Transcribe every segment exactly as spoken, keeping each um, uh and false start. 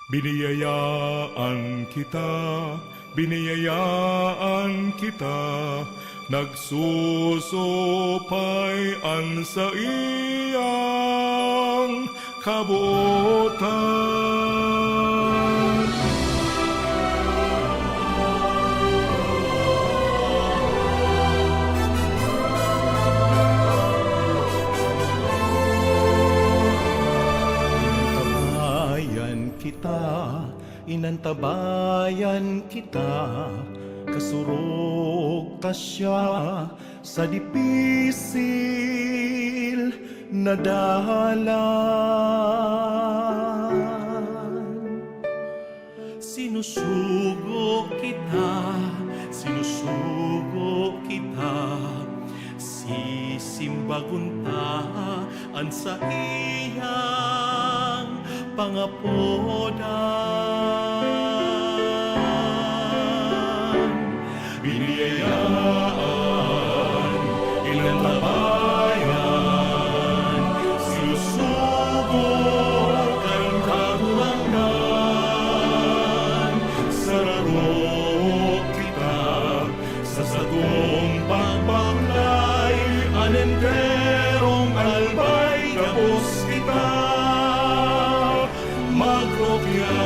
Biniyayaan kita, biniyayaan kita, nagsusupay an saiyang kabotan. Inantabayan kita, inantabayan kita, kasurog ta siya sa dipisil na dalan. Sinusugo kita, sinusugo kita, sisimbagon ta an saiyang pangapodan. Biniyayaan, inantabayan, sinusugo kan Kagurangnan. Sararo kita sa satong pagbaklay, an enterong albay gabos kita magrukya.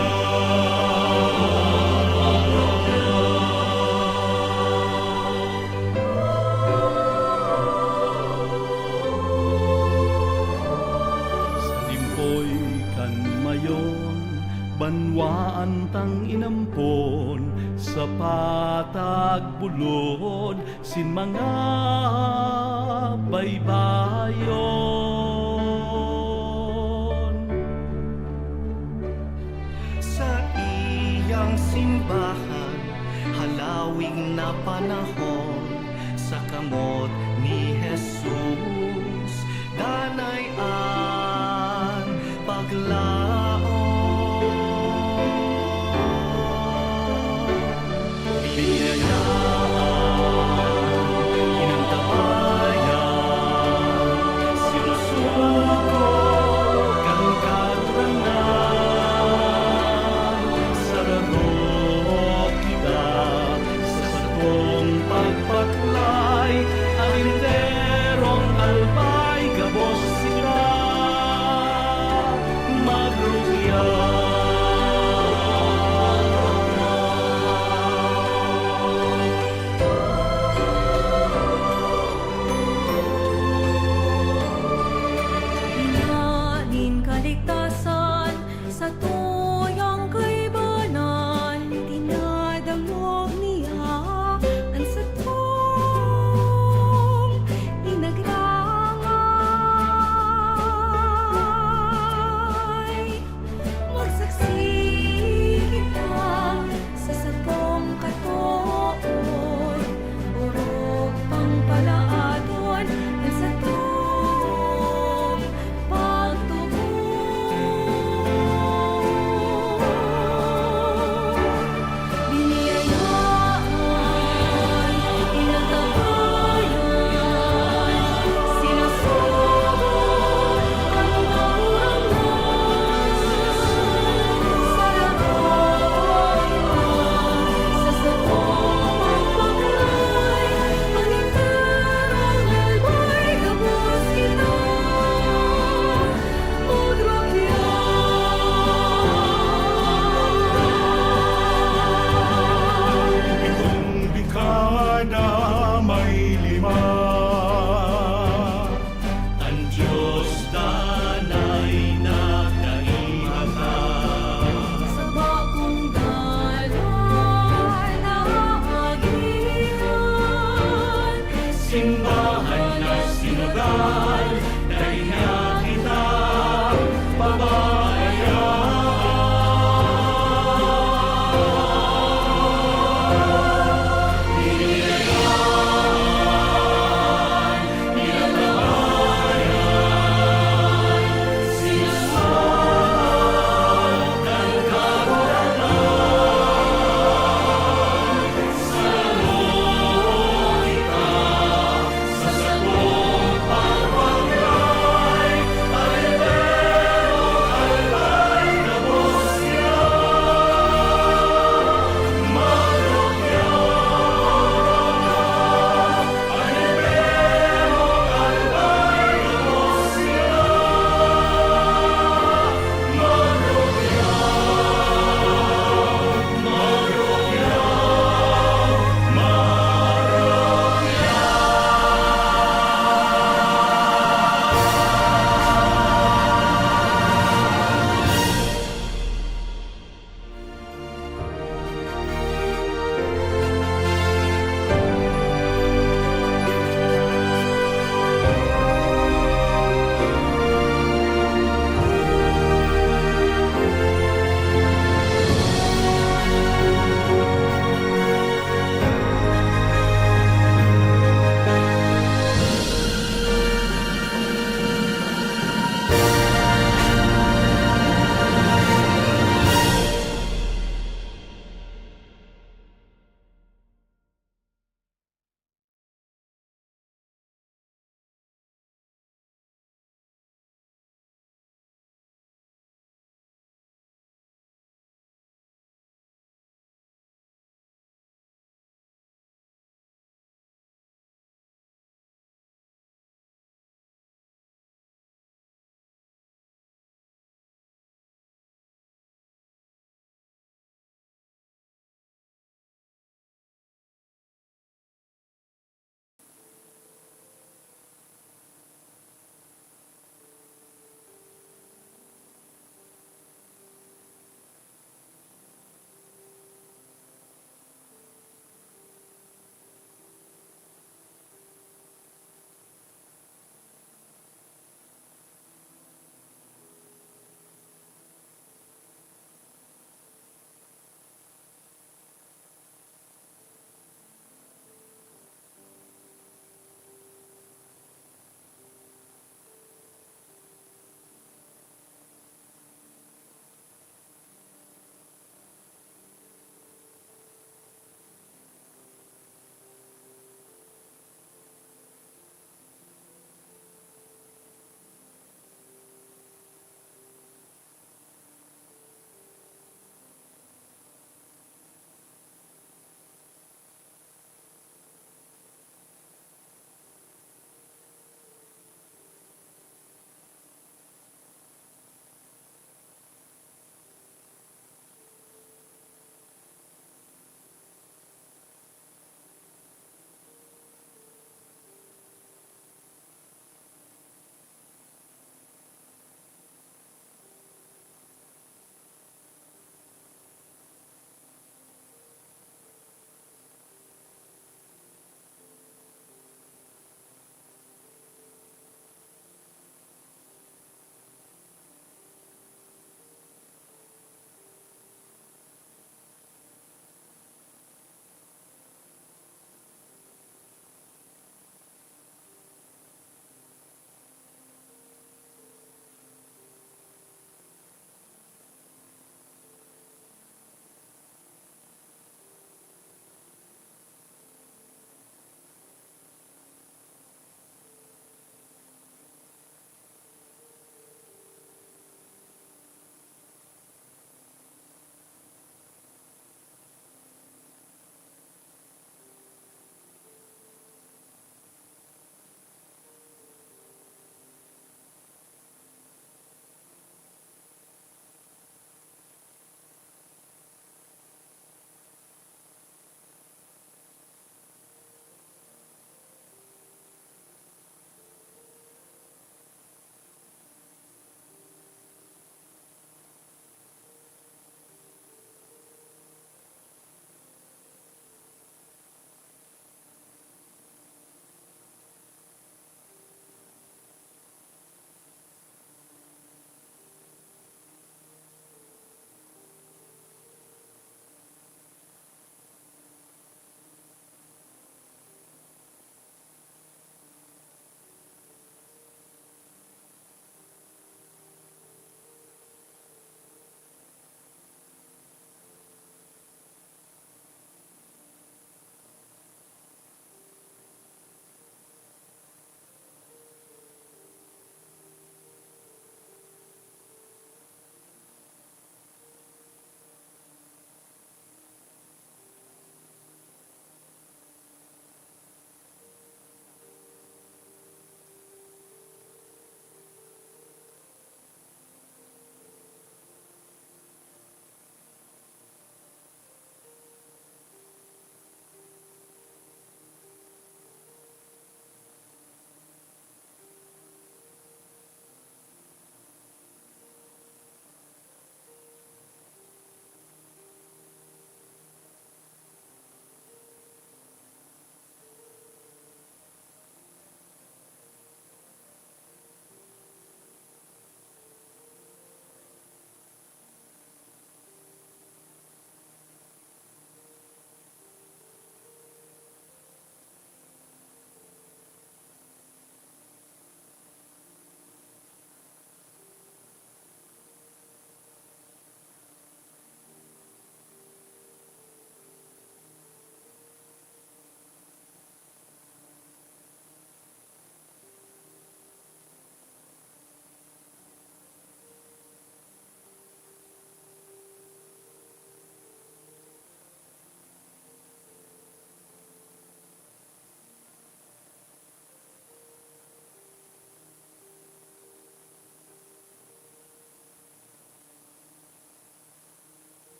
Sa limpoy kan mayon, banwaan tang inampon, sa patag bulod sin mga baybayon. Saiyang simbahan, halawig na panahon, sa kamot ni Jesus, danay an paglaom. Biniyayaan, inantabayan, sinusugo kan Kagurangnan. Sararo kita sa satong pagbaklay, an entero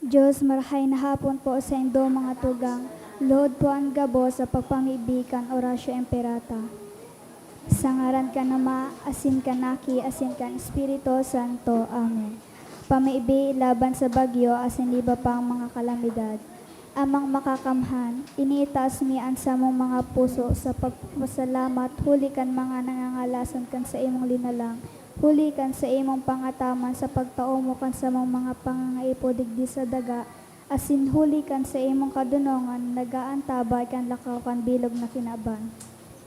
Diyos, marahay na hapon po sa indo mga tugang. Lihod po an gabos sa pagpamibi kan Oratio Imperata. Sa ngaran kan Ama, asin kan Aki, asin kan Espiritu Santo. Amen. Pamibi laban sa bagyo asin iba pang mga kalamidad. Amang Makakamhan, iniitaas mi an samong mga puso sa pagpasalamat huli kan mga nangangalason kan saimong linalang, huli kan saimong pangataman sa pagtao mo kan samong mga pangangaipo digdi sa daga, asin huli kan saimong kadonongan nag-aantabay kan lakaw kan bilog na kinaban.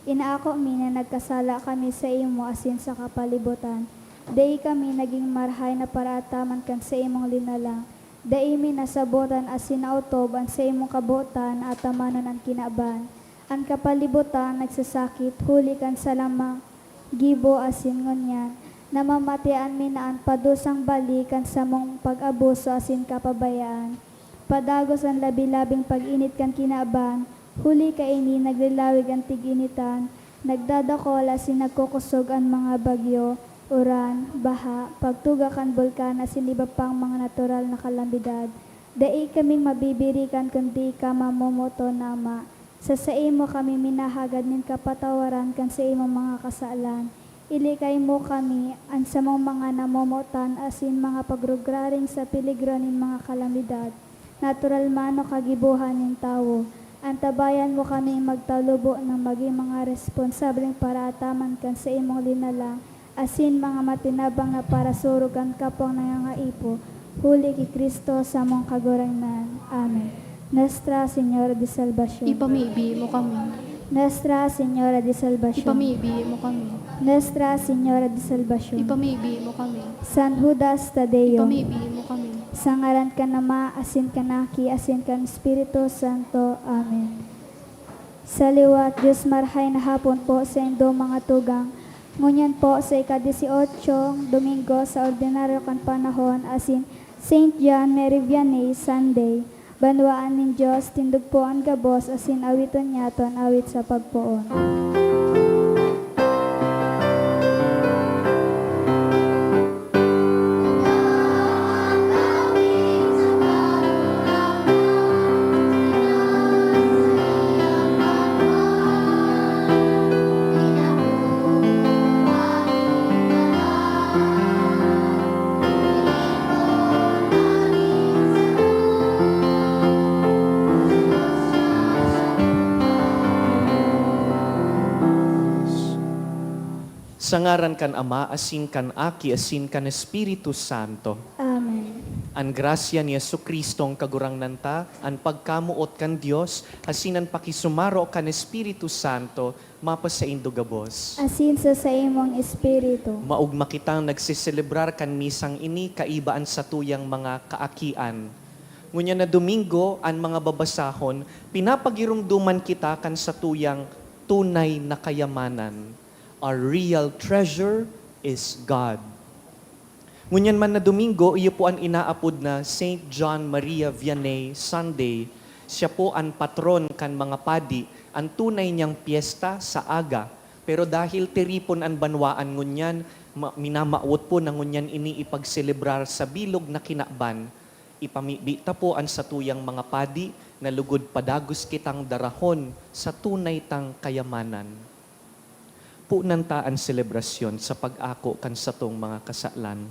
Inaako mi na nagkasala kami saimo asin sa kapalibotan. Dai kami nagin marahay na paraataman kan saimong linalang. Dai mi nasabotan asin naotob an saimong kabotan na atamanon an kinaban. An kapalibotan nagsasakit huli kan salamang gibo asin ngunyan, namamatean mi na an padusang bali kan samong pag-abuso asin kapabayaan. Padagos an labi-labing pag-init kan kinaban, huli kaini naglilawig an tig-initan, nagdadakol asin nagkukosog an mga bagyo, uran, baha, pagtuga kan bulkan asin iba pang mga natural na kalamidad. Dai kaming mabibirikan kundi ika mamomoton na Ama. Sa saimo kami minahagad nin kapatawaran kan saimong mga kasalan. Ilikay mo kami, an samong mga namomotan asin mga pagrugraring sa peligro nin mga kalamidad, natural man o kagibohan nin tawo. Antabayan mo kami magtalubo na magin mga responsableng paraataman kan saimong linalang, asin mga matinabang na parasurog kan kapwang nangangaipo, huli ki Cristo samong Kagurangnan. Amen. Nuestra Señora de Salvacion. Ipamibi mo kami. Nuestra Señora de Salvacion. Ipamibi mo kami. Nuestra Señora de Salvacion. Ipamibi mo kami. San Judas Tadeo. Ipamibi mo kami. Sa ngaran kan Ama, asin kan Aki, asin kan Espiritu Santo. Amen. Sa liwat, Diyos, marahay na hapon po sa indo mga tugang. Ngunyan po, sa ika-dieciocho Domingo sa ordinaryo kan panahon, asin Saint John Mary Vianney Sunday, banwaan nin Diyos, tindog po an gabos asin awiton niyaton awit sa pagpoon. Sa ngaran kan Ama, asin kan Aki, asin kan Espiritu Santo. Amen. An grasya ni Jesu-Cristong Kagurangnan ta, an pagkamoot kan Dios, asin an pakisumaro kan Espiritu Santo, mapasaindo gabos. Asin sa saimong espiritu. Maogma kitang nagseselebrar kan misang ini kaiba an satuyang mga kaakian. Ngunyan na Domingo, an mga babasahon, pinapagiromdoman kita kan satuyang tunay na kayamanan. Our real treasure is God. Ngunyan man na Domingo, iyo po an inaapod na Saint John Maria Vianney Sunday. Siya po an patron kan mga padi, an tunay niyang pyesta sa aga. Pero dahil tiripon an banwaan ngunyan, ma-, minamawot po na ngunyan ini ipagselebrar sa bilog na kinaban. Ipamibi ta po an satuyang mga padi na lugod padagos kitang darahon sa tunay tang kayamanan. Punan ta an selebrasyon sa pag-ako kan satong mga kasalan.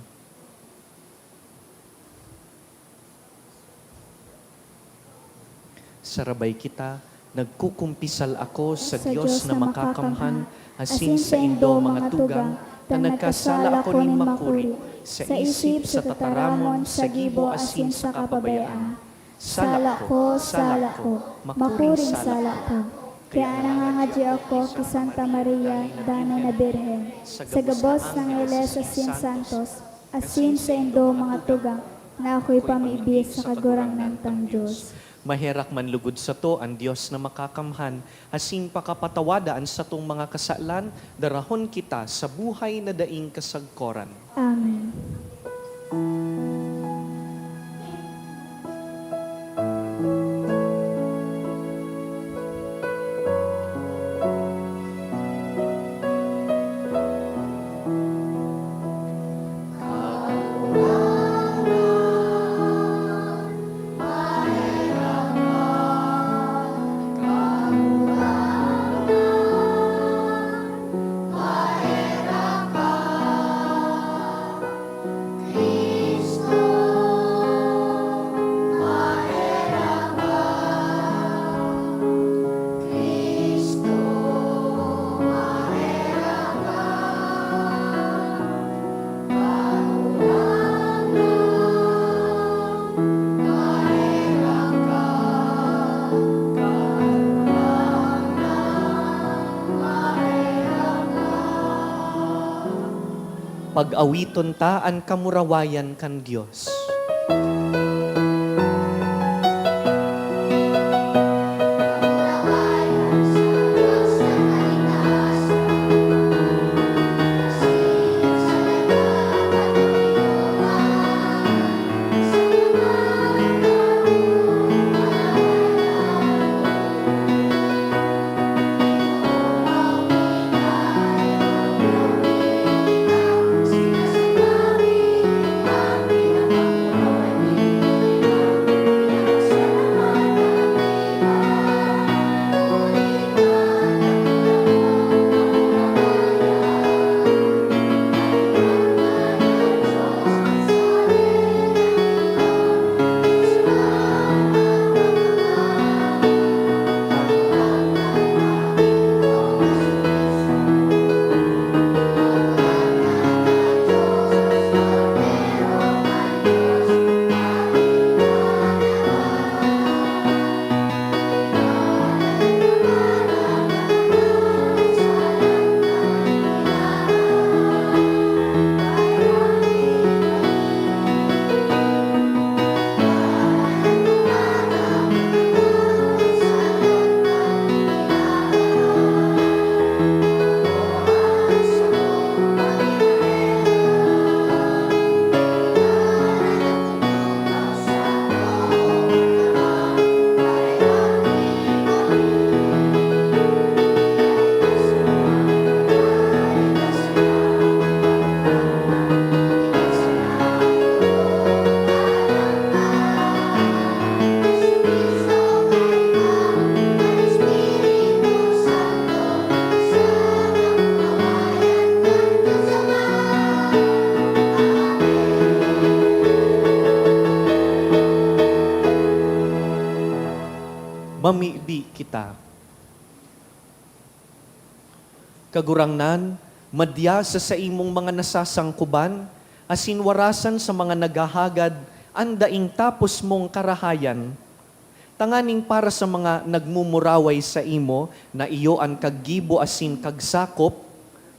Sarabay kita, nagkukumpisal ako sa Sa Dios Dios na na makakamhan, makakamhan, asin asin saindo saindo mga mga tugang, tugang, ta ta nagkasala nagkasala ako ko nin nin makuri, makuri, sa sa isip, isip, sa sa tataramon, tataramon, sa sa gibo, gibo, asin asin sa sa kapabayaan. kapabayaan. Sala ko, sala ko, makuring sala ko. Kaya nangangadyo ako ki Santa Maria, Danay na Birhen, sa gabos na angeles asin santos, asin saindo mga tugang, na ako'y pamibi sa Kagurangnan tang Dios. Maherak man lugod sato an Dios na makakamhan, asin pakapatawada an satong mga kasalan, darahon kita sa buhay na daing kasagkoran. Amen. Pag-awiton ta an kamurawayan kan Dios. Mamibi kita. Kagurangnan, madya sa saimong mga nasasangkuban, asin warasan sa mga naghahagad an daing tapos mong karahayan, tanganing para sa mga nagmumuraway saimo na iyo an kaggibo asin kagsakop,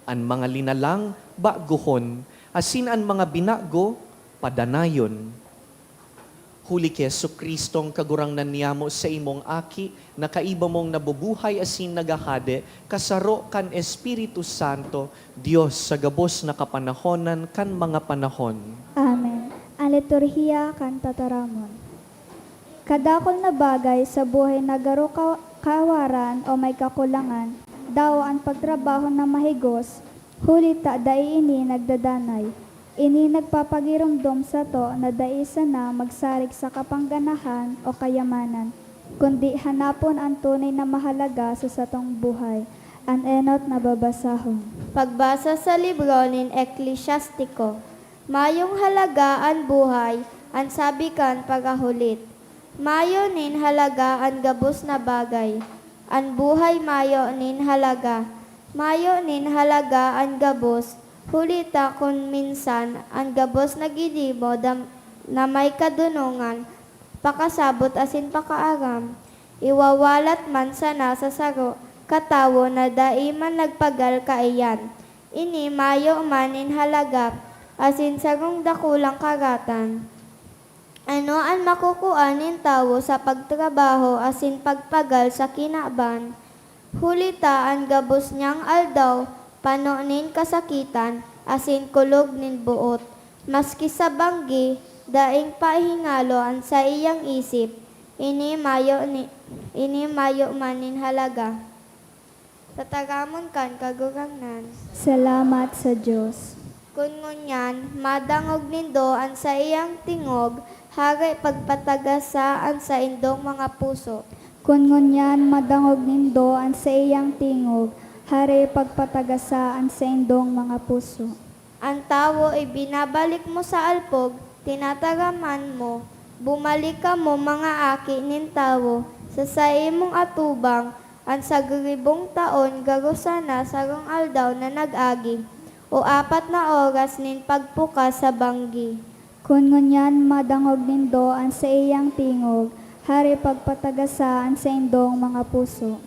an mga linalang bagohon, asin an mga binago padanayon. Huli ki Jesu-Cristong Kagurangnan niyamo, saimong Aki, na kaiba mong nabubuhay asin naghahade, kasaro kan Espiritu Santo, Dios sa gabos na kapanahonan kan mga panahon. Amen. An liturhiya kan tataramon. Kadakul na bagay sa buhay na garo ka-, kawaran o may kakulangan, dawa an pagtrabaho na mahigos, huli ta dai ini nagdadanay. Ini nagpapagiromdom sato na dai sana magsarig sa kapangganahan o kayamanan, kundi hanapon an tunay na mahalaga sa satong buhay. An enot na babasahon. Pagbasa sa libro nin Eklesiastiko. Mayong halaga an buhay, an sabi kan parahulit. Mayo nin halaga an gabos na bagay. An buhay mayo nin halaga. Mayo nin halaga an gabos, huli ta kun minsan an gabos na ginibo dam-, na may kadonongan, pakasabot asin pakaaram, iwawalat man sana sa saro ka tawo na dai man nagpagal kaiyan. Ini mayo man nin halaga asin sarong dakulang karatan. Ano an makukua nin tawo sa pagtrabaho asin pagpagal sa kinaban? Huli ta an gabos niyang aldaw pano nin kasakitan asin kulog nin boot. Maski sa banggi, daing pahingalo an saiyang isip, ini mayo ni, ini mayo man nin halaga. Tataramon kan Kagurangnan. Salamat sa Dios. Kun ngunyan madangog nindo an saiyang tingog, hare pagpatagasa an saindong mga puso. Kun ngunyan madangog nindo an saiyang tingog, hare pagpatagasa an saindong mga puso. An tawo ibinabalik mo sa alpog, tinataraman mo. Bumalik kamo, mga aki nin tawo, sa saimong atubang, an sagiribong taon garo sana sarong aldaw na nag-agi, o apat na oras nin pagpukas sa banggi. Kun ngunyan madangog nindo an saiyang tingog, hare pagpatagasa an saindong mga puso.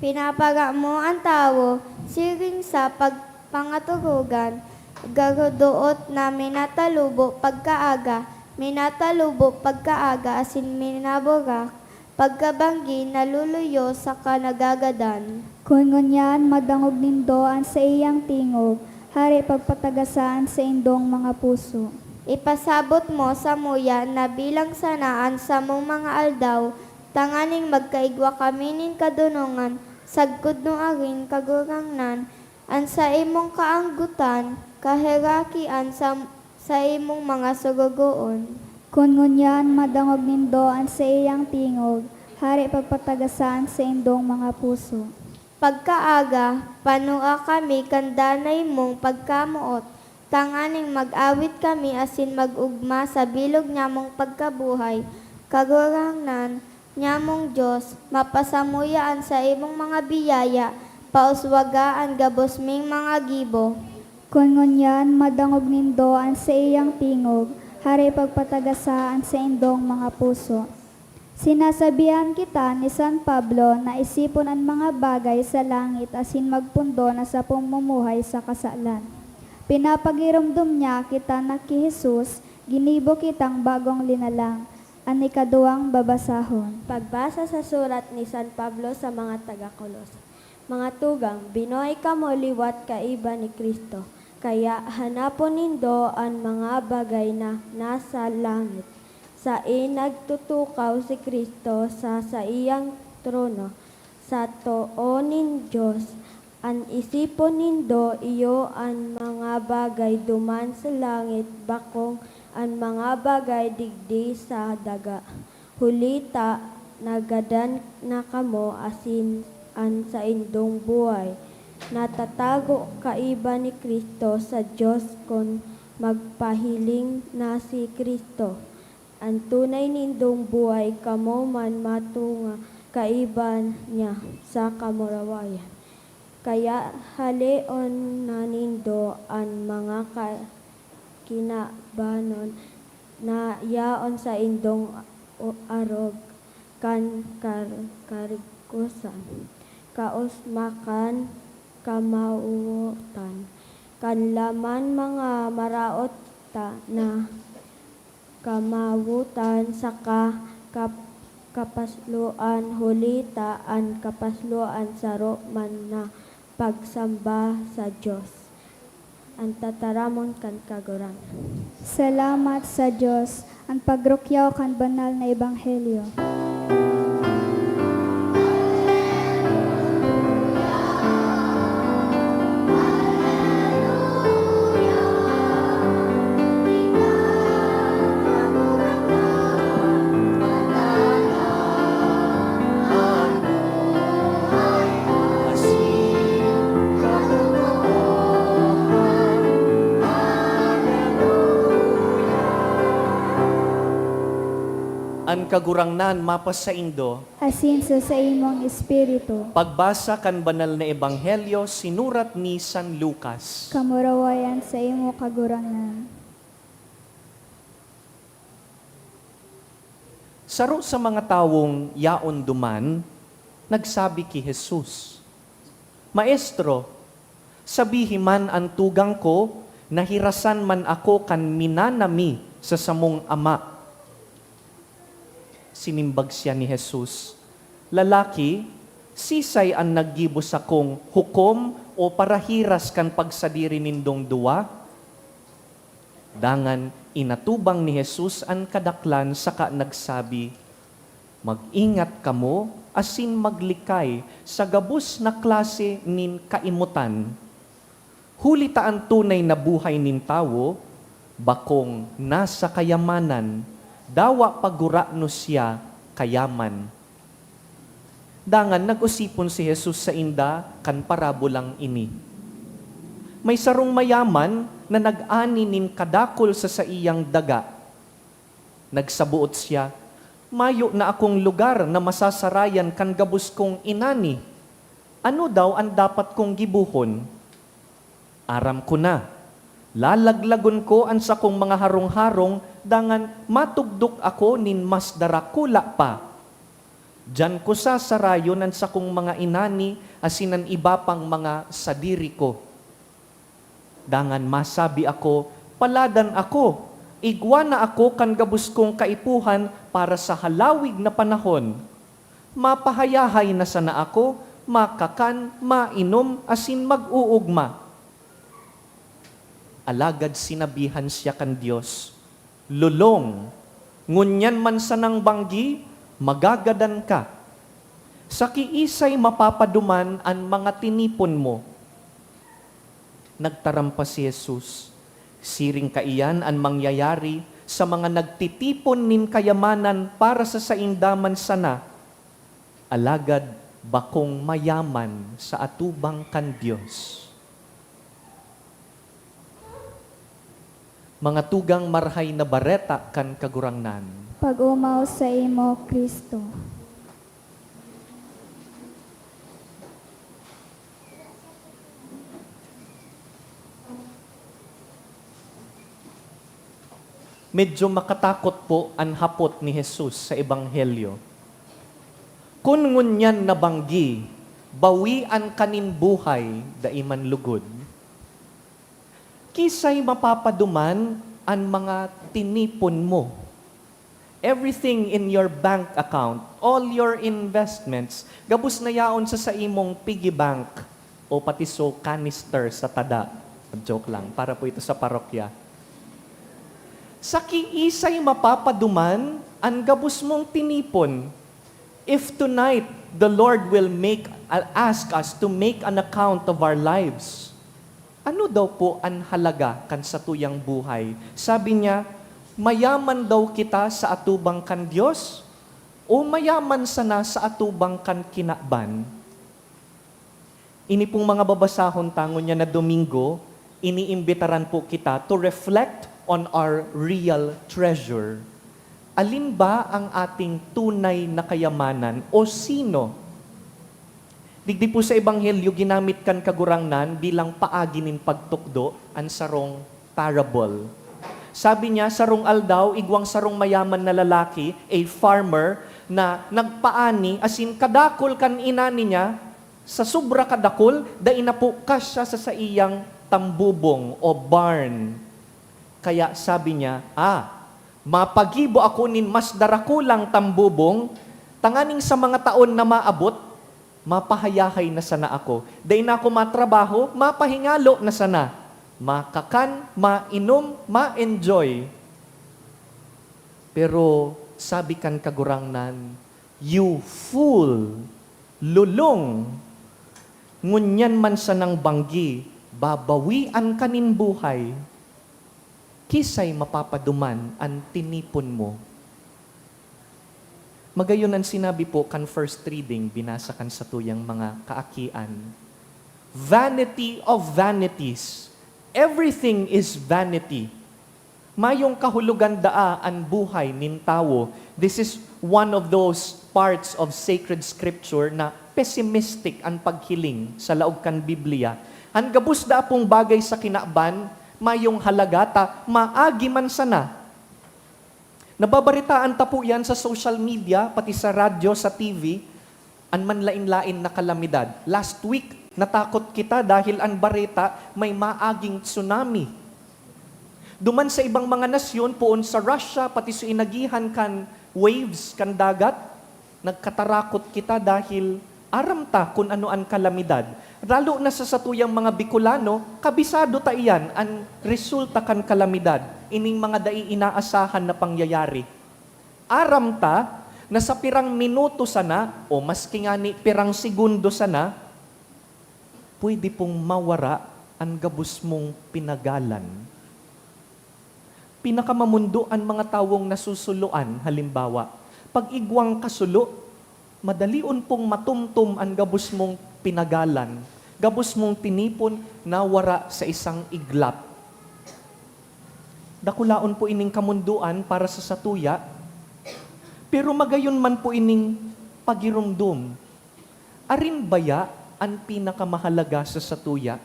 Pinapara mo an tawo siring sa pagpangaturugan, Garo doot na minatalubo pagkaaga, minatalubo pagkaaga asin minaburak, pagkabanggi naluluyo saka nagagadan. Kun ngunyan madangog nindo an saiyang tingog, hari pagpatagasa an saindong mga puso. Ipasabot mo samuya na bilang sana an samong mga aldaw, tanganing magkaigwa kami nin kadonongan, sagkod nuarin, Kagurangnan, an saimong kaanggotan, kaherakian sa saimong mga sorogoon. Kun ngunyan madangog nindo an saiyang tingog, hari pagpatagasa an saindong mga puso. Pagkaaga, panua kami kan danay mong pagkamoot, tanganing mag-awit kami asin mag-ogma sa bilog nyamong pagkabuhay. Kagurangnan, nyamong Dios, mapasamuya an saimong mga biyaya, pauswaga an gabos ming mga gibo. Kun ngunyan madangog nindo an saiyang tingog, hari pagpatagasa an saindong mga puso. Sinasabihan kita ni San Pablo na isipon an mga bagay sa langit asin magpundo na sa pamumuhay sa kasalan. Pinapagiromdom niya kita na ki Jesus, ginibo kitang bagong linalang. An ikaduwang babasahon. Pagbasa sa surat ni San Pablo sa mga taga-Colosas. Mga tugang, binuhay kamo liwat kaiba ni Cristo, kaya hanapon nindo an mga bagay na nasa langit. Saen nagtutukaw si Cristo sa saiyang trono, sa too nin Dios. An isipon nindo iyo an mga bagay duman sa langit, bakong an mga bagay digdi sa daga. Huli ta nagadan na kamo asin an saindong buhay natatago kaiba ni Cristo sa Dios. Kun magpahiling na si Cristo, an tunay nindong buhay, kamo man matunga kaiba niya sa kamurawayan. Kaya haleon na nindo an mga ka-, kinabanon na yaon saindong o-, arog kan kar-, karigkosan, kaosma kan kamawotan, kan laman mga maraot ta na kamawotan, saka kap-, kapasloan, huli ta an kapasloan saro man na pagsamba sa Dios, an tataramon kan Kagurangnan. Salamat sa Dios, an pagrukyaw kan banal na ebanghelyo. An Kagurangnan mapasaindo. Asin sa saimong espiritu. Pagbasa kan Banal na Ebanghelyo sinurat ni San Lucas. Kamurawayan saimo, Kagurangnan. Saro sa mga tawong yaon duman nagsabi ki Jesus, "Maestro, sabihi man an tugang ko na hirasan man ako kan minanami sa samong ama." Sinimbag siya ni Jesus, "Lalaki, sisay an naggibo sakong hukom o parahiras kan pagsadiri nindong duwa?" Dangan inatubang ni Jesus an kadaklan saka nagsabi, "Mag-ingat kamo asin maglikay sa gabos na klase nin kaimotan. Huli ta an tunay na buhay nin tawo bakong nasa kayamanan, dawa pagurano siya kayaman." Dangan nag-osipon si Jesus sainda kan parabolang ini, "May sarong mayaman na nag-ani nin kadakul sa saiyang daga. Nagsaboot siya, 'Mayo na akong lugar na masasarayan kan gabos kong inani. Ano daw an dapat kong gibohon? Aram ko na. Lalaglagon ko an sakong mga harong-harong dangan matugdok ako nin mas darakula pa. Diyan ko sasarayon an sakong mga inani asin an iba pang mga sadiri ko.'" Dangan masabi ako, "Paladan ako, igwa na ako kan gabos kong kaipuhan para sa halawig na panahon. Mapahayahay na sana ako, makakan, mainom, asin mag-uugma." Alagad sinabihan siya kan Dios, "Lolong, ngunyan man sanang banggi, magagadan ka. Sa kiisay mapapaduman an mga tinipon mo?" Nagtaram pa si Jesus, "Siring kaiyan an mangyayari sa mga nagtitipon nin kayamanan para sa sainda man sana, alagad bakong mayaman sa atubang kan Dios." Mga tugang, Marahay na Bareta kan Kagurangnan. Pag-omaw saimo, Cristo. Medyo makatakot po an hapot ni Jesus sa Ebanghelyo. Kun ngunyan na banggi, bawian ka nin buhay, dai man lugod. Kisay mapapaduman an mga tinipon mo? Everything in your bank account, all your investments, gabos na yaon sa saimong piggy bank o pati so canister sa tada. Joke lang, para po ito sa parokya. Sa kiisay mapapaduman an gabos mong tinipon? If tonight the Lord will make, uh, ask us to make an account of our lives, ano daw po an halaga kan satuyang buhay? Sabi niya, mayaman daw kita sa atubang kan Dios o mayaman sana sa atubang kan kinaban? Ini pong mga babasahon ta ngunyan na Domingo, iniimbitaran po kita to reflect on our real treasure. Alin ba ang ating tunay na kayamanan o sino? Digdi po sa Ebanghelyo, ginamit kan Kagurangnan bilang paagi nin pagtukdo an sarong parable. Sabi niya, sarong aldaw, igwang sarong mayaman na lalaki, a farmer, na nagpaani asin kadakul kan inani niya, sa sobra kadakul, dai na po kasya sa saiyang tambubong o barn. Kaya sabi niya, "Ah, mapagibo ako nin mas darakulang tambubong, tanganing sa mga taon na maabot, mapahayahay na sana ako. Dai na ako matrabaho, mapahingalo na sana. Makakan, mainom, ma-enjoy." Pero sabi kan Kagurangnan, "You fool! Lolong! Ngunyan man sanang banggi, babawian ka nin buhay. Kisay mapapaduman an tinipon mo?" Magayon an sinabi po kan first reading, binasa kan satuyang mga kaakian. Vanity of vanities. Everything is vanity. Mayong kahulogan daa an buhay nin tawo. This is one of those parts of sacred scripture na pessimistic an paghiling sa laog kan Biblia. An gabos daa pong bagay sa kinaban, mayong halaga ta maagi man sana. Nababaretaan ta po yan sa social media, pati sa radyo, sa T V, an manlain-lain na kalamidad. Last week, natakot kita dahil an bareta may maaging tsunami. Duman sa ibang mga nasyon, poon sa Russia, pati sa inagihan kan waves kan dagat, nagkatarakot kita dahil aram ta kun ano an kalamidad. Lalo na sa satuyang mga Bicolano, kabisado ta iyan, an resulta kan kalamidad, ining mga dai inaasahan na pangyayari. Aram ta na sa pirang minuto sana, o maski ngani pirang segundo sana, pwede pong mawara an gabos mong pinagalan. Pinakamamondo an mga tawong nasusuloan, halimbawa, pag igwang ka sulo, madalion pong matumtom an gabos mong pinagalan, gabos mong tinipon, nawara sa isang iglap. Dakulaon po ining kamondoan para sa satuya, pero magayon man po ining pagiromdom. Arin baya an pinakamahalaga sa satuya?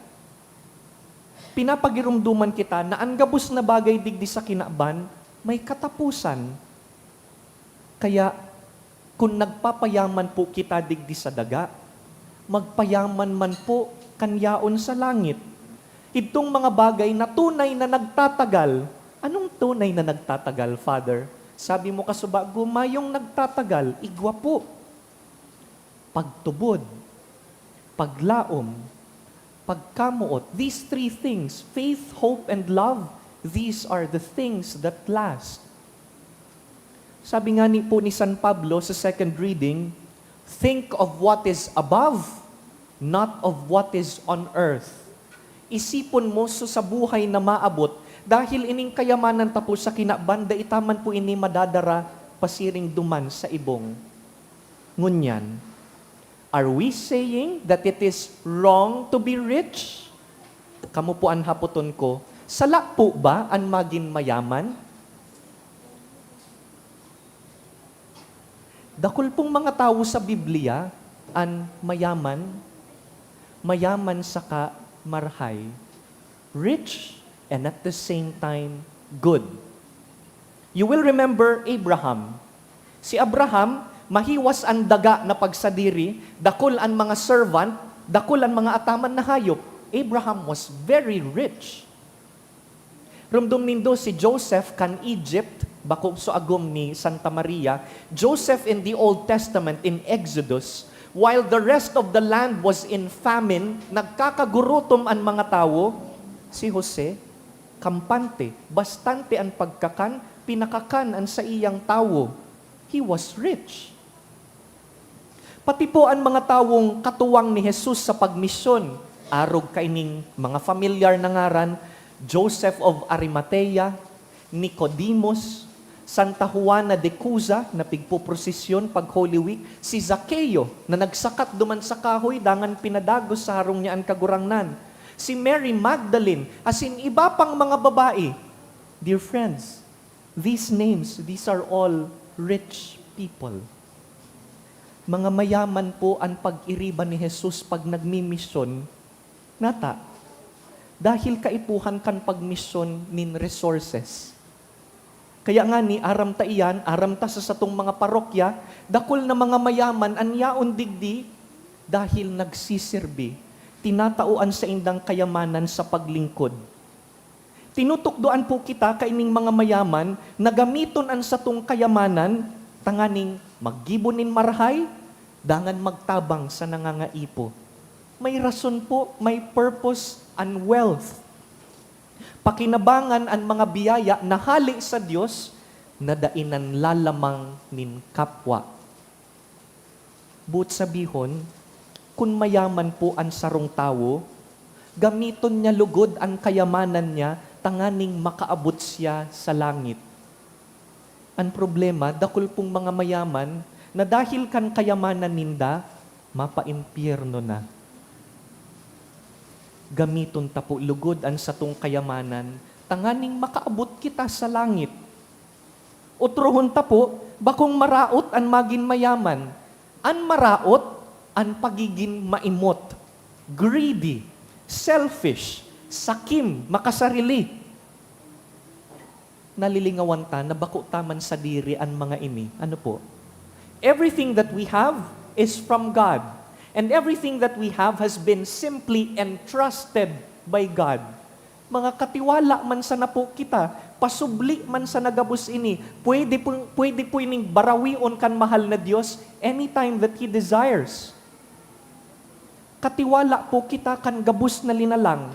Pinapagiromdoman kita na an gabos na bagay digdi sa kinaban may kataposan. Kaya, kun nagpapayaman po kita digdi sa daga, magpayaman man po kan yaon sa langit. Idtong mga bagay na tunay na nagtatagal. Anong tunay na nagtatagal, Father? Sabi mo, kasubago, mayong nagtatagal, igwa po. Pagtubod, paglaom, pagkamoot. These three things, faith, hope, and love, these are the things that last. Sabi nga ni po ni San Pablo sa second reading, "Think of what is above, not of what is on earth." Isipon mo so sa buhay na maabot, dahil ining kayamanan ta po sa kinaban, dai ta man po ini madadara pasiring duman sa ibong. Ngunyan, are we saying that it is wrong to be rich? Kamo po an hapoton ko, sala po ba an magin mayaman? Dakul pong mga tawo sa Biblia an mayaman, mayaman saka marhay, rich and at the same time good. You will remember Abraham. Si Abraham, mahiwas an daga na pagsadiri, dakul an mga servant, dakul an mga ataman na hayop. Abraham was very rich. Rumdom nindo si Joseph kan Egypt, bako so agom ni Santa Maria. Joseph in the Old Testament, in Exodus, while the rest of the land was in famine, nagkakagurutom an mga tawo, si Jose, kampante, bastante an pagkakan, pinakakan an saiyang tawo. He was rich. Pati po an mga tawong katuwang ni Jesus sa pagmisyon, arog kaining mga familiar na ngaran, Joseph of Arimatea, Nicodemus, Santa Juana de Cuza na pigpoprosesyon pag Holy Week, si Zaqueo na nagsakat duman sa kahoy dangan pinadagos sa harong niya an Kagurangnan, si Mary Magdalene, asin iba pang mga babae. Dear friends, these names, these are all rich people. Mga mayaman po an pag-iriba ni Jesus pag nagmimisyon. Nata, dahil kaipuhan kan pagmisyon nin resources. Kaya ngani, aram ta iyan, aram ta sa satong mga parokya, dakul na mga mayaman an yaon digdi dahil nagsisirbi, tinatao an saindang kayamanan sa paglingkod. Tinutukdoan po kita kaining mga mayaman na gamiton an satong kayamanan tanganing maggibo nin marahay, dangan magtabang sa nangangaipo. May rason po, may purpose an wealth. Pakinabangan an mga biyaya na hale sa Dios na dai nanlalamang nin kapwa. Boot sabihon, kun mayaman po an sarong tawo, gamiton niya lugod an kayamanan niya tanganing makaabot siya sa langit. An problema, dakul pong mga mayaman na dahil kan kayamanan ninda, mapaimpyerno na. Gamiton ta po lugod an satong kayamanan tanganing makaabot kita sa langit. Otrohon ta po, bakong maraot an magin mayaman. An maraot, an pagigin maimot, greedy, selfish, sakim, makasarili. Nalilingawan ta na bako ta man sadiri an mga ini. Ano po? Everything that we have is from God. And everything that we have has been simply entrusted by God. Mga katiwala man sana po kita, pasubli man sana gabos ini, pwede po, pwede po ining barawion kan mahal na Dios anytime that He desires. Katiwala po kita kan gabos na linalang.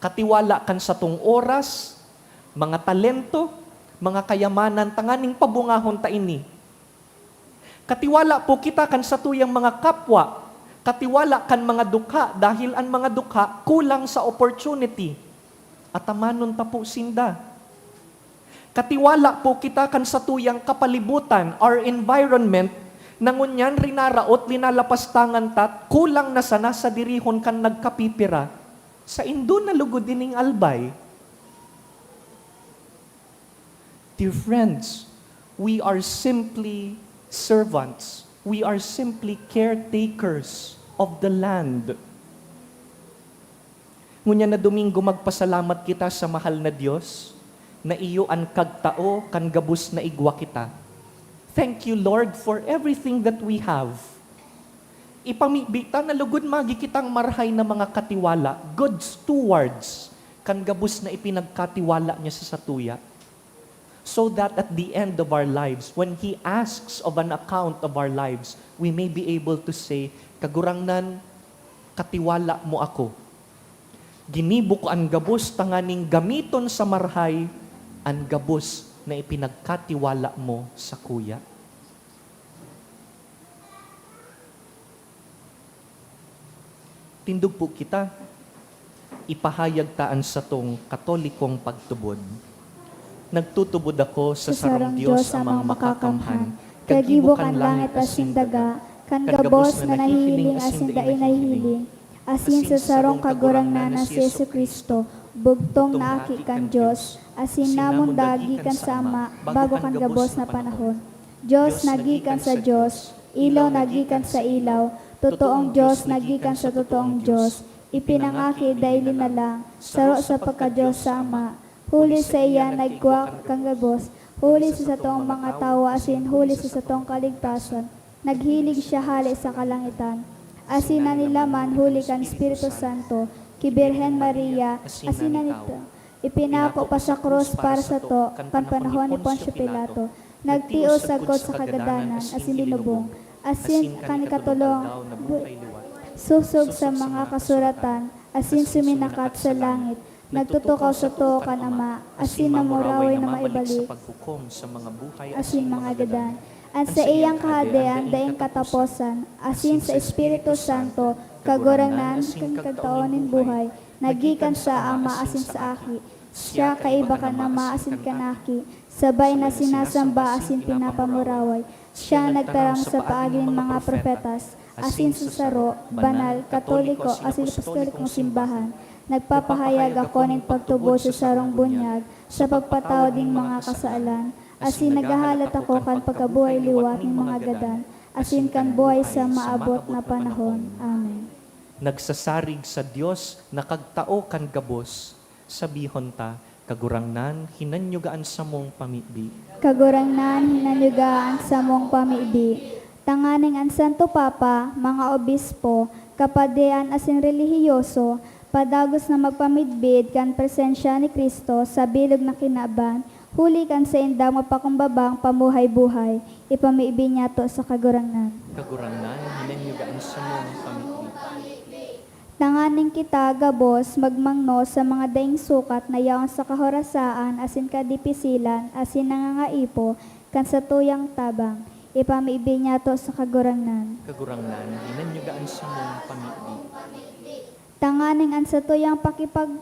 Katiwala kan satong oras, mga talento, mga kayamanan tanganing pabungahon ta ini. Katiwala po kita kan satuyang mga kapwa, katiwala kan mga dukha, dahil an mga dukha kulang sa opportunity. Atamanon ta po sinda. Katiwala po kita kan satuyang kapalibutan, our environment, na ngunyan rinaraot, linalapastangan ta, kulang na sana sadirihon kan nagkapipira. Saindo na lugod ining albay. Dear friends, we are simply servants. We are simply caretakers of the land. Ngunyan na Domingo, magpasalamat kita sa mahal na Dios na iyo an kagtao kan gabos na igwa kita. Thank you, Lord, for everything that we have. Ipamibi ta na lugod magi kitang marhay na mga katiwala, good stewards, kan gabos na ipinagkatiwala niya sa satuya. So that at the end of our lives, when He asks of an account of our lives, we may be able to say, "Kagurangnan, katiwala mo ako. Ginibo ko an gabos tanganing gamiton sa marhay an gabos na ipinagkatiwala mo sakuya." Tindog po kita. Ipahayag ta an satong Katolikong pagtubod. Nagtutubod ako sa sarong Diyos Amang Makakamhan, kagibo kan langit asin daga, kan gabos na nahihiling asin dai nahihiling, asin sa sarong Kagurangnan na si Jesu-Cristo, bugtong na Aki kan Dios, asin namon daa gikan sa Ama bago kan gabos na panahon. Dios na gikan sa Dios, ilaw na gikan sa ilaw, totoong Dios na gikan sa totoong Dios, ipinangaki dai linalang, saro sa pagka-Dios sa Ama, huli saiya nagkua kan gabos, huli sa satong mga tawo asin huli sa satong kaligtasan, naghilig siya hale sa kalangitan, asin nanilaman huli kan Espiritu Santo, ki Birhen Maria, asin nanita, ipinako pa sa krus para sato kan panahon ni Poncio Pilato, nagtios sagkod sa kagadanan asin linubong, asin kan ikatolong bu-, sosog sa mga kasuratan, asin suminakat sa langit, nagtutukaw sa too kan Ama, asin namuraway na maibalik sa paghukom sa mga buhay asin mga gadan. An saiyang kahadean daing kataposan, asin sa Espiritu Santo, Kagurangnan asin Kagtao nin buhay, na gikan sa Ama asin sa Aki. Siya kaiba kan Ama asin kan Aki, sabay na sinasamba asin pinapamuraway. Siya nagtaram sa paagi nin mga propetas, asin sa saro, banal, katoliko, asin apostolikong simbahan. Nagpapahayag ako nin pagtubod sa sarong bunyag sa pagpatawad nin mga kasalan, asin naghahalat ako kan pagkabuhay liwat nin mga gadan, asin kan buhay sa maabot na panahon. Amen. Nagsasarig sa Dios na Kagtao kan gabos, sabihon ta, "Kagurangnan, hinanyuga an samong pamibi." Kagurangnan, hinanyuga an samong pamibi. Tanganing an Santo Papa, mga obispo, kapadian asin relihiyoso, padagos na magpamidbid kan presensya ni Cristo sa bilog na kinaban, huli kan saindang mapakumbabang pamuhay-buhay, ipamibi niyato sa Kagurangnan. Kagurangnan, hinanyuga an samong pamibi. Tanganing kita gabos magmangno sa mga daing sukat na yaon sa kahorasaan asin kadipisilan asin nangangaipo kan satuyang tabang, ipamibi niyato sa Kagurangnan. Kagurangnan, hinanyuga an samong pamibi. Tanganing an satuyang pakipag-,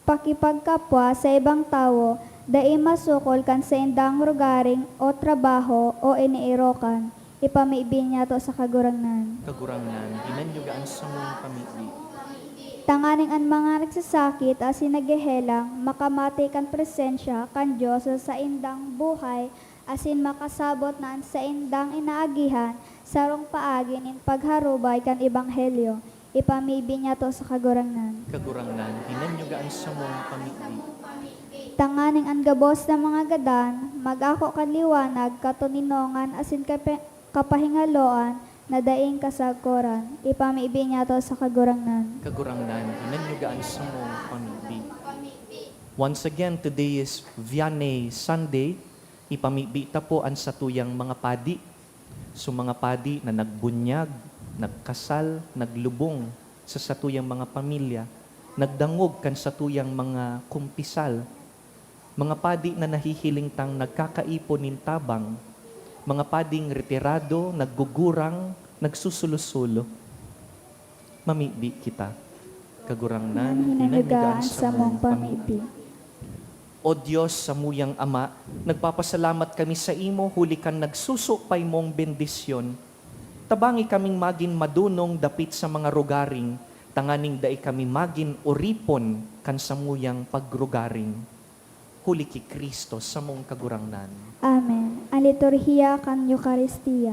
pakipagkapwa sa ibang tawo dai masukol kan saindang rugaring o trabaho o iniirokan, ipamibi niyato sa Kagurangnan. Kagurangnan, hinanyuga an samong pamibi. Tanganing an mga nagsasakit asin naghehelang makamate kan presensya kan Dios sa saindang buhay asin makasabot na an saindang inaagihan sarong paagi nin pagharubay kan ebanghelyo, ipamibi niyato sa Kagurangnan. Kagurangnan, hinanyuga an samong pamibi. Tanganing an gabos na mga gadan mag-ako kan liwanag, katoninongan asin kape-, kapahingaloan na daing kasagkoran, ipamibi niyato sa Kagurangnan. Kagurangnan, hinanyuga an samong pamibi. Once again, today is Vianney Sunday. Ipamibi ta po an satuyang mga padi. So, mga padi na nagbunyag, nagkasal, naglubong sa satuyang mga pamilya, nagdangog kan satuyang mga kumpisal, mga padi na nahihiling tang nagkakaipon nin tabang, mga pading retirado, naggugurang, nagsusulo-sulo. Mamibi kita. Kagurangnan, hinanyuga an samong pamibi. O Dios, samuyang Ama, nagpapasalamat kami saimo huli kan nagsusupay mong bendisyon. Tabangi kaming magin madunong dapit sa mga rugaring, tanganing dai kami magin oripon kan samuyang pagrugaring. Huli ki Cristo, samong Kagurangnan. Amen. An liturhiya kan Eukaristia.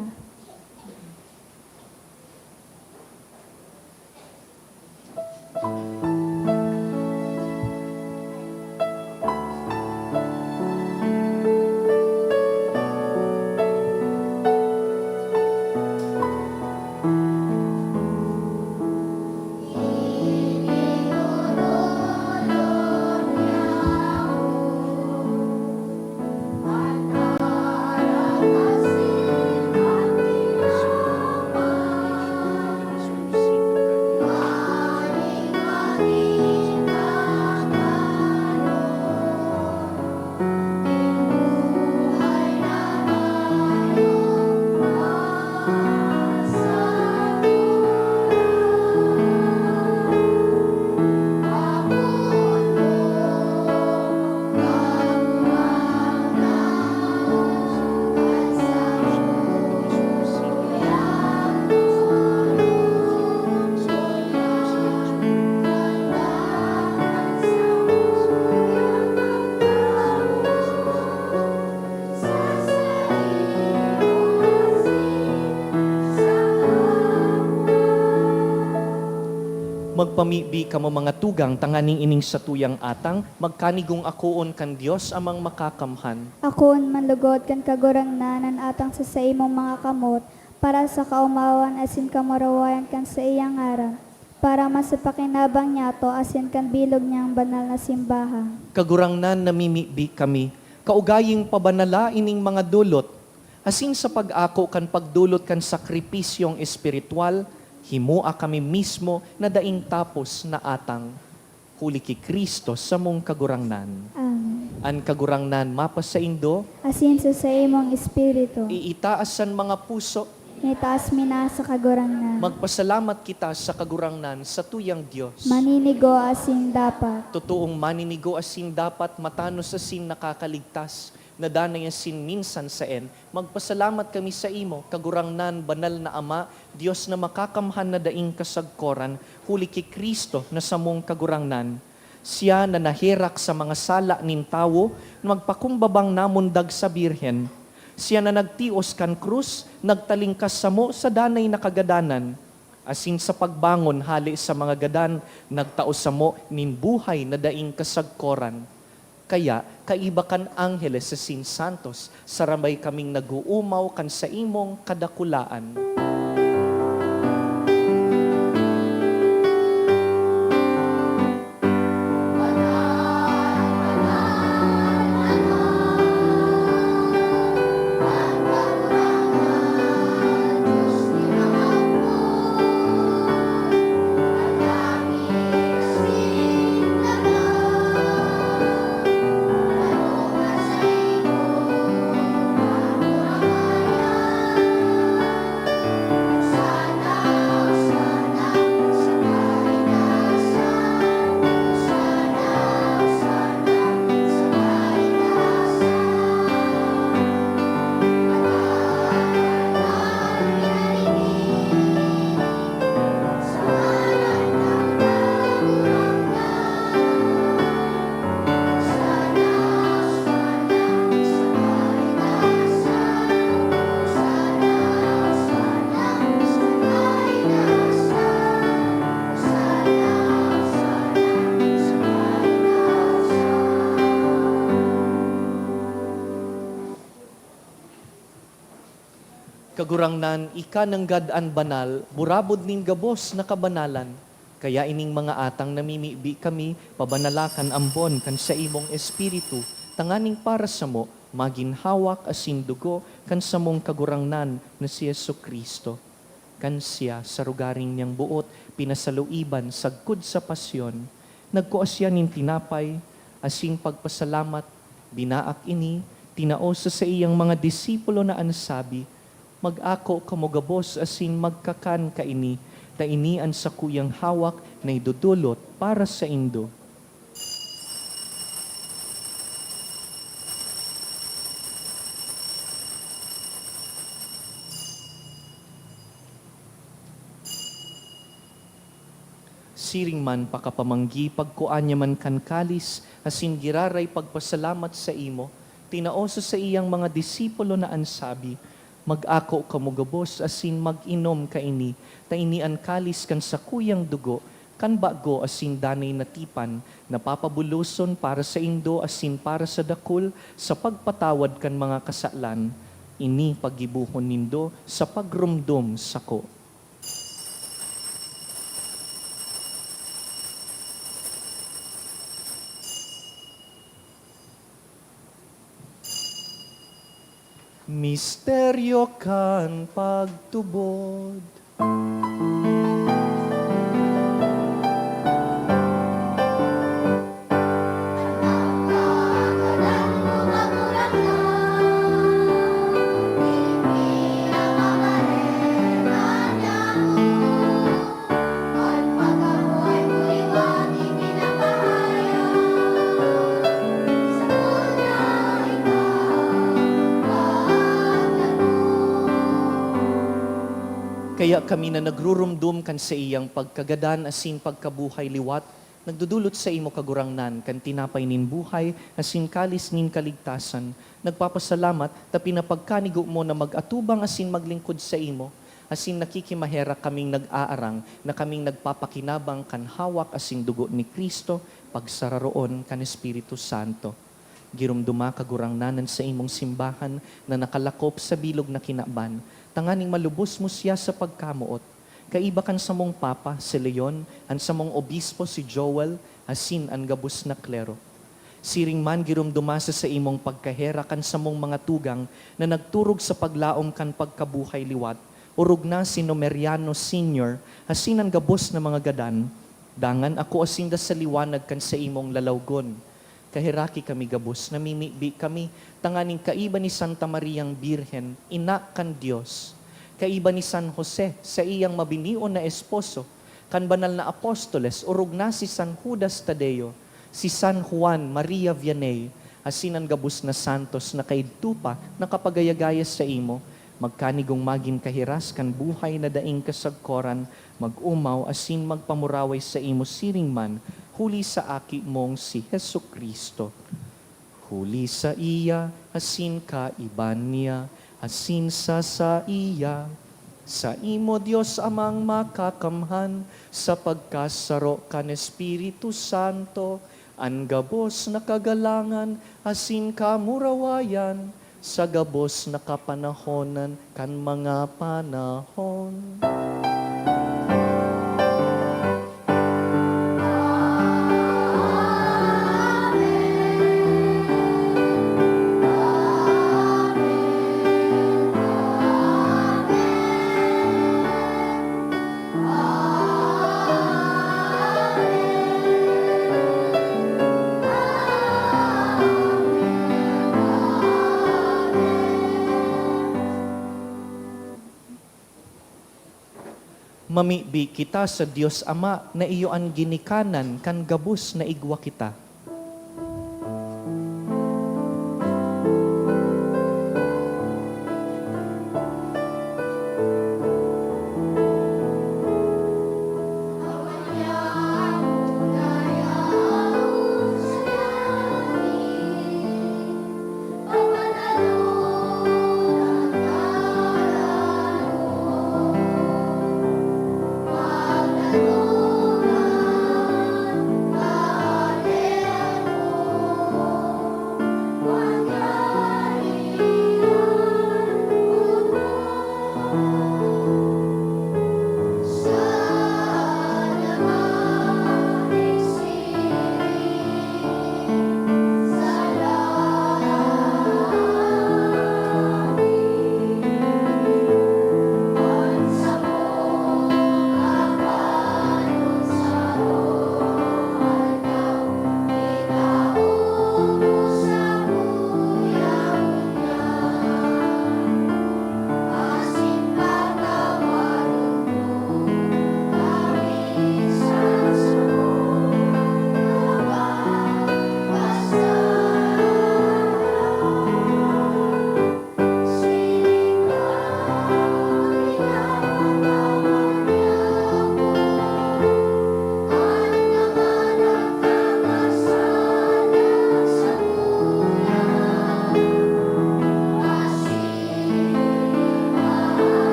Magpamibi kamo, mga tugang, tanganing ining satuyang atang magkanigong akoon kan Dios Amang Makakamhan. Akoon man lugod kan Kagurangnan an atang sa saimong mga kamot, para sa kaomawan asin kamurawayan kan saiyang ngaran, para man sa pakinabang niyato asin kan bilog niyang banal na simbahan. Kagurangnan, namimibi kami, kaugaying pabanala ining mga dulot, asin sa pag-ako kan pagdolot kan sakripisyong espiritual, himoa kami mismo na daing tapos na atang. Huli ki Cristo, samong Kagurangnan. Amen. An Kagurangnan mapasaindo. Asin sa saimong espiritu. Iitaas an mga puso. Itaas mi na sa Kagurangnan. Magpasalamat kita sa Kagurangnan, satuyang Dios. Maninigo asin dapat. Totoong maninigo asin dapat, matanos asin nakakaligtas, na danay asin minsan saen, magpasalamat kami saimo, Kagurangnan, Banal na Ama, Dios na makakamhan na daing kasagkoran, huli ki Cristo na samong Kagurangnan. Siya na naherak sa mga sala nin tawo, na magpakumbabang namundag sa Birhen. Siya na nagtios kan krus, nagtalingkas samo sa danay na kagadanan, asin sa pagbangon hale sa mga gadan, nagtao samo nin buhay na daing kasagkoran. Kaya, kaiba kan angheles asin santos, sarabay kaming nag-oomaw kan saimong kadakulaan. Kagurangnan, ika nanggad an banal, burabod nin gabos na kabanalan. Kaya ining mga atang namimibi kami, pabanala kan ambon kan saimong Espiritu, tanganing para samo magin hawak asin dugo kan samong Kagurangnan na si Jesu-Cristo. Kan siya, sa rogaring niyang boot, pinasaluiban sagkod sa pasyon, nagkua siya nin tinapay, asin pagpasalamat, binaak ini, tinao sa saiyang mga disipulo na an sabi, "Mag-ako kamo gabos asin magkakan kaini, ta ini an sakuyang hawak na idodolot para saindo." Siring man pakapamanggi, pagkua niya man kan kalis, asin giraray pagpasalamat saimo, tinao sa saiyang mga disipulo na an sabi, "Mag-ako kamo gabos asin mag-inom kaini, ta ini an kalis kan sakuyang dugo, kan bago asin danay na tipan, na papabuloson para saindo asin para sa dakul sa pagpatawad kan mga kasalan. Ini paggibohon nindo sa pagromdom sako." Misteryo kan pagtubod. Kaya kami na nagruromdom kan saiyang pagkagadan asin pagkabuhay liwat, nagdodolot saimo, Kagurangnan, kan tinapay nin buhay asin kalis nin kaligtasan. Nagpapasalamat ta pinapagkanigo mo na mag-atubang asin maglingkod saimo. Asin nakikimaherak kaming nag-aarang na kaming nagpapakinabang kan hawak asin dugo ni Cristo, pagsararoon kan Espiritu Santo. Giromdoma, Kagurangnan, an saimong simbahan na nakalakop sa bilog na kinaban, tanganing malubos mo siya sa pagkamoot. Kaiba kan samong Papa, si Leon, an samong Obispo, si Joel, asin an gabos na klero. Siring man, giromdoma sa saimong pagkaherak an samong mga tugang na nagturog sa paglaom kan pagkabuhay liwat, orog na si Numeriano Senior, asin an gabos na mga gadan. Dangan akoa sinda sa liwanag kan saimong lalawgon. Kaheraki kami gabos, namimibi kami tanganing kaiba ni Santa Mariang Birhen, ina kan Dios, kaiba ni San Jose, saiyang mabinion na esposo, kan banal na apostoles, orog na si San Judas Tadeo, si San Juan Maria Vianney, asin an gabos na santos na kaidto pa nakapagayagaya saimo, magkanigong magin kahiras kan buhay na daing kasagkoran, mag-omaw asin magpamuraway saimo siring man, huli sa Aki mong si Jesu-Cristo. Huli saiya, asin kaiba niya, asin sa saiya, saimo, Dios Amang Makakamhan, sa pagkasaro kan Espiritu Santo, an gabos na kagalangan asin kamurawayan, sa gabos na kapanahonan kan mga panahon. Mamibi kita sa Dios Ama na iyo an ginikanan kan gabos na igwa kita.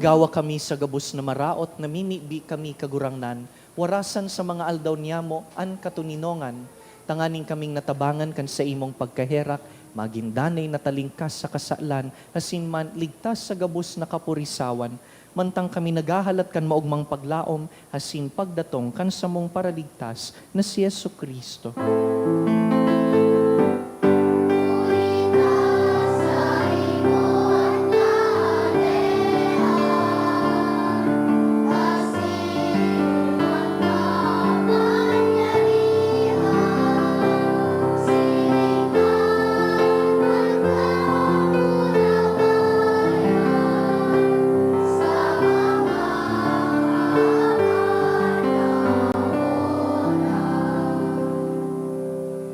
Agawa kami sa gabos na maraot, namimibi kami, Kagurangnan, warasan sa mga aldaw niyamo an katoninongan, tanganing kaming natabangan kan saimong pagkaherak, magin danay na talingkas sa kasalan, asin man ligtas sa gabos na kapurisawan, mantang kami naghahalat kan maogmang paglaom asin pagdatong kan samong Paraligtas na si Jesu-Cristo.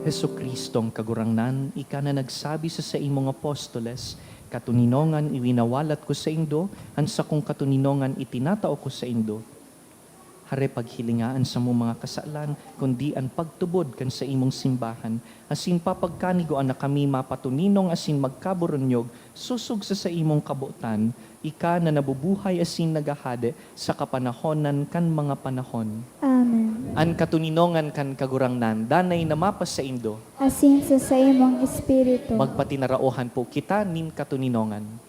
Jesu-Cristong Kagurangnan, ika na nagsabi sa saimong apostoles, "Katoninongan iwinawalat ko saindo, an sakong katoninongan itinatao ko saindo." Hare paghilinga an samong mga kasalan, kundi an pagtubod kan saimong simbahan, asin papagkanigoan na kami mapatoninong asin magkaburunyog sosog sa saimong kabotan, ika na nabubuhay asin naghahade sa kapanahonan kan mga panahon. Amen. An katoninongan kan Kagurangnan danay na mapasaindo. Asin sa saimong espiritu. Magpatinaraohan po kita nin katoninongan.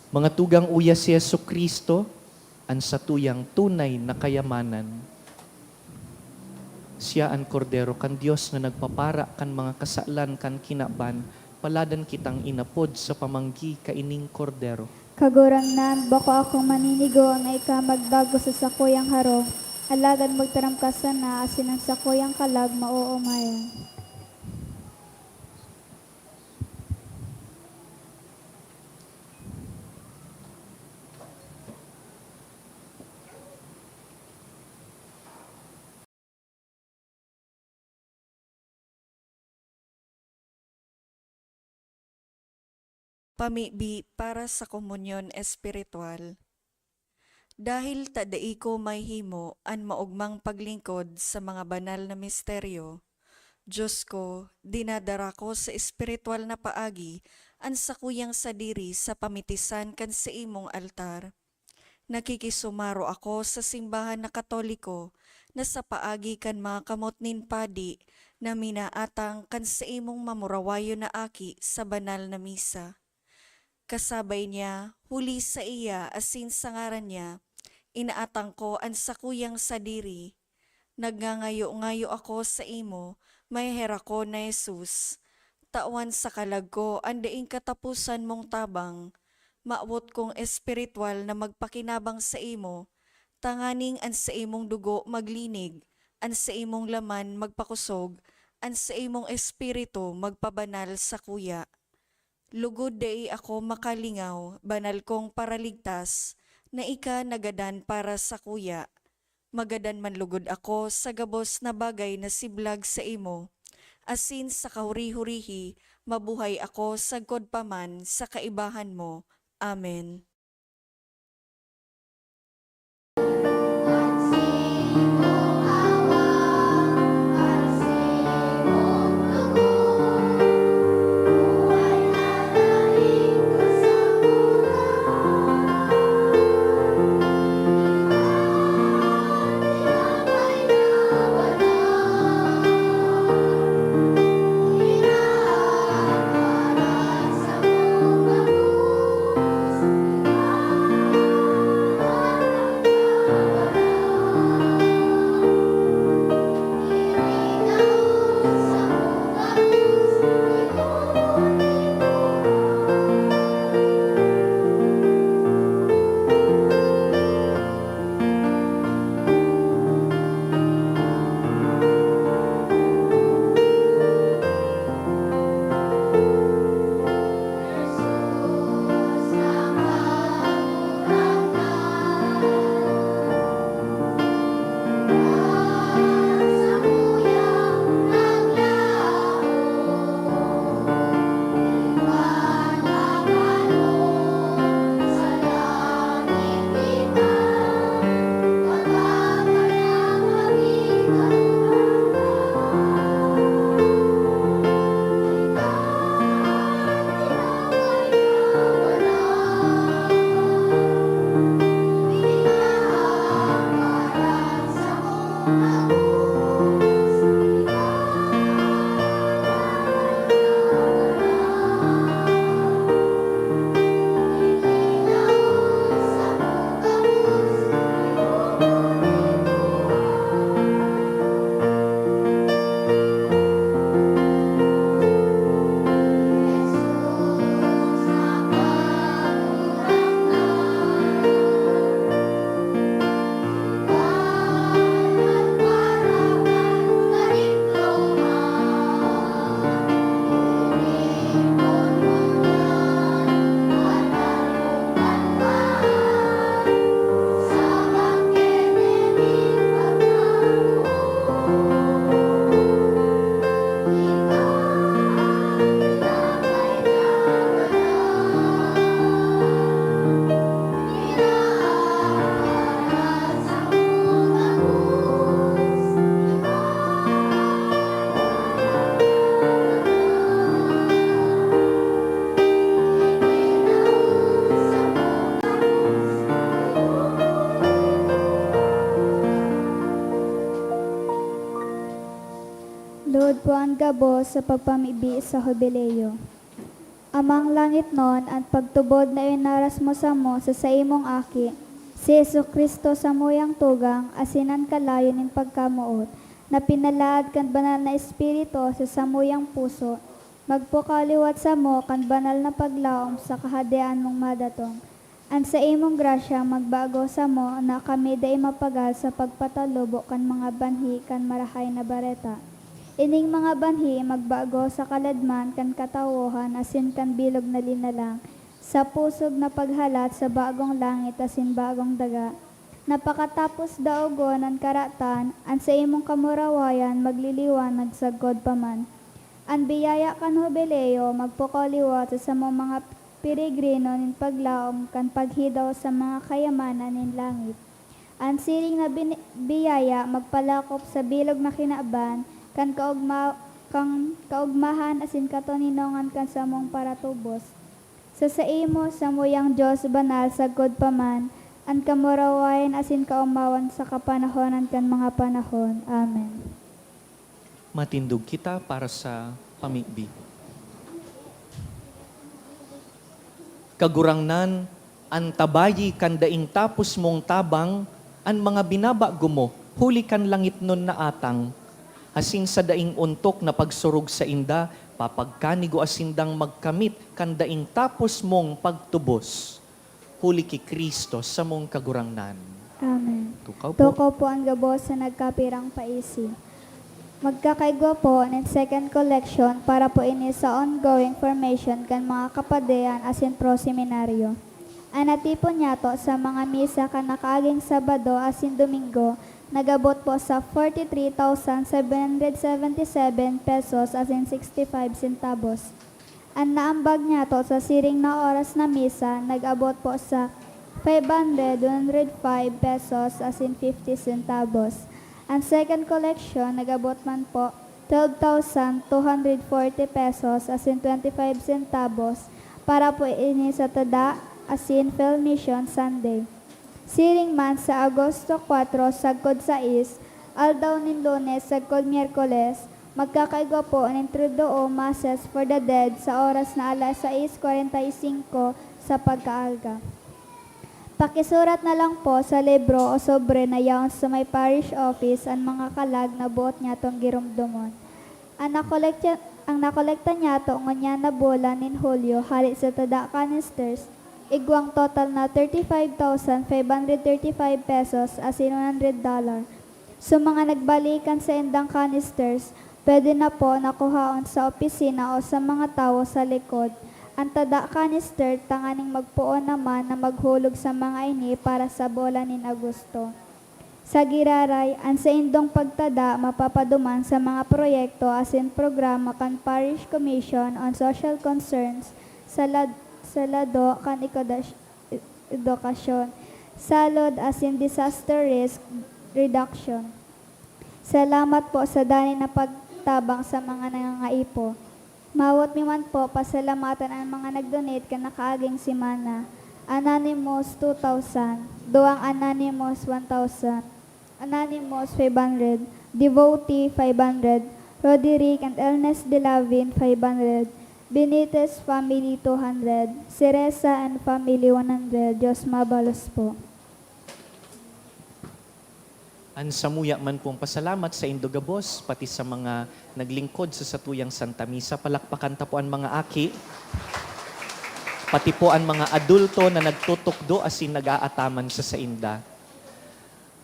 Mga tugang, uya si Jesu-Cristo, an satuyang tunay na kayamanan. Siya an Kordero kan Dios na nagpapara kan mga kasalan kan kinaban. Paladan kitang inapod sa pamanggi kaining Kordero. Kagurangnan, bako akong maninigo na ika magdagos sa sakuyang harong, alagad magtaram ka sana asin an sakuyang kalag maoomayan. Pamibi para sa komunyon espiritual. Dahil ta dai ko mahihimo an maogmang paglingkod sa mga banal na misteryo, Diyos ko, dinadara ko sa espiritual na paagi an sakuyang sadiri sa pamitisan kan saimong altar. Nakikisumaro ako sa simbahan na Katoliko na sa paagi kan mga kamot nin padi na minaatang kan saimong mamurawayon na aki sa banal na misa. Kasabay niya, huli saiya asin sa ngaran niya, inaatang ko an sakuyang sadiri. Nagngangayo-ngayo ako saimo, maheherakon na Jesus. Tawan sa kalag ko an daing kataposan mong tabang. Mawot kong espiritual na magpakinabang saimo, tanganing an saimong dugo maglinig, an saimong laman magpakosog, an saimong espiritu magpabanal sakuya. Lugod dai ako makalingaw, banal kong Paraligtas, na ika nagadan para sakuya. Magadan man lugod ako sa gabos na bagay na siblag saimo, asin sa kahuri-hurihi mabuhay ako sagkod pa man sa kaibahan mo. Amen. Puan gabos sa pagpamibi sa Jubileo. Amang langitnon, an pagtubod na inaras mo samo sa saimong Aki, si Jesu-Cristo, samuyang tugang asin an kalayo nin pagkamoot, na pinalaad kan Banal na Espiritu sa samuyang puso, magpukaw liwat samo kan banal na paglaom sa Kahadean mong madatong. An saimong grasya magbago samo na kami dai mapagal sa pagpatalubo kan mga banhi kan Marahay na Bareta. Ining mga banhi magbago sa kaladman kan katawohan asin kan bilog na linalang, sa pusog na paghalat sa bagong langit asin bagong daga, na pakatapos daogon an karatan, an saimong kamurawayan magliliwanag sagkod pa man. An biyaya kan Jubileo magpukaw liwat sa samong mga peregrino nin paglaom kan paghidaw sa mga kayamanan nin langit. An siring na bini-, biyaya magpalakop sa bilog na kinaban kan kaogma-, kan kaogmahan asin katoninongan kan samong paratubos. Sa saimo, samuyang Dios banal sagkod pa man, an kamurawayan asin kaomawan sa kapanahonan kan mga panahon. Amen. Matindog kita para sa pamibi. Kagurangnan, antabayi kan daing tapos mong tabang an mga binabago mo huli kan langitnon na atang, asin sa daing ontok na pagsurog sainda, papagkanigoa sindang magkamit kan daing tapos mong pagtubos. Huli ki Cristo, samong Kagurangnan. Amen. Tukaw po. Tukaw po an gabos na nagkapirang paisi. Magkakaigwa po nin second collection para po ini sa ongoing formation kan mga kapadean asin pro-seminaryo. An natipon niyato sa mga misa kan nakaaging Sabado asin Domingo nag-abot po sa forty-three thousand seven hundred seventy-seven pesos asin sixty-five centavos. An naambag niyato sa siring na oras na misa nag-abot po sa five hundred, one hundred five pesos asin fifty centavos. An second collection nag-abot man po twelve thousand two hundred forty pesos asin twenty-five centavos para po ini sa tada asin Filmation Sunday. Siring man sa Agosto kwatro sagkod sais, aldaw nin Lunes sagkod Miyerkules, magkakaigwa po nin Triduum Masses for the Dead sa oras na alas sais kwarenta y singko sa pagkaaga. Pakisurat na lang po sa libro o sobre na yaon sa may parish office an mga kalag na boot nyatong giromdomon. An nakolekta, an nakolekta niyato ngunyan na bulan nin Hulyo hale sa tada canisters, igwang total na thirty-five thousand five hundred thirty-five pesos asin one hundred dollar. Sa mga nagbalik an saindang canisters, pwede na po na kuhaon sa opisina o sa mga tawo sa likod an tada canister tanganing magpoon naman na maghulog sa mga ini para sa bulan nin Agosto. Sa giraray, an saindong pagtada mapapaduman sa mga proyekto asin programa kan Parish Commission on Social Concerns sa lad-, sa lado kan ekodas-, edukasyon, salud asin disaster risk reduction. Salamat po sa danay na pagtabang sa mga nangangaipo. Mawot mi man po pasalamatan an mga nag-donate kan nakaaging semana. Anonymous, two thousand. Duwang Anonymous, one thousand. Anonymous, five hundred. Devotee, five hundred. Roderick and Ernest Delavin, five hundred. Benitez family, two hundred. Cereza and family, one hundred. Diyos mabalos po. An samuya man pong pasalamat saindo gabos, pati sa mga naglingkod sa satuyang Santa Misa. Palakpakan ta po an mga aki, pati po an mga adulto na nagtutukdo asin nag-aataman sa sainda.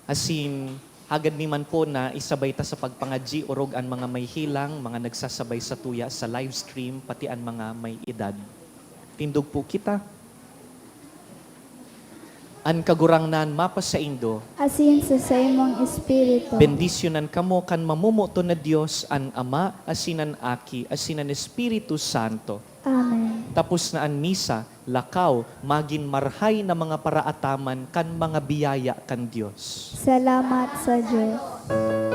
Asin, hagad mi man po na isabay ta sa pagpangadyi orog an mga may helang, mga nagsasabay satuya sa live stream, pati an mga may edad. Tindog po kita. An Kagurangnan mapasaindo. Asin sa saimong espiritu. Bendisyonan kamo kan mamomoton na Dios, an Ama, asin an Aki, asin an Espiritu Santo. Amen. Tapos na an misa, lakaw, magin marhay na mga paraataman kan mga biyaya kan Dios. Salamat sa Dios.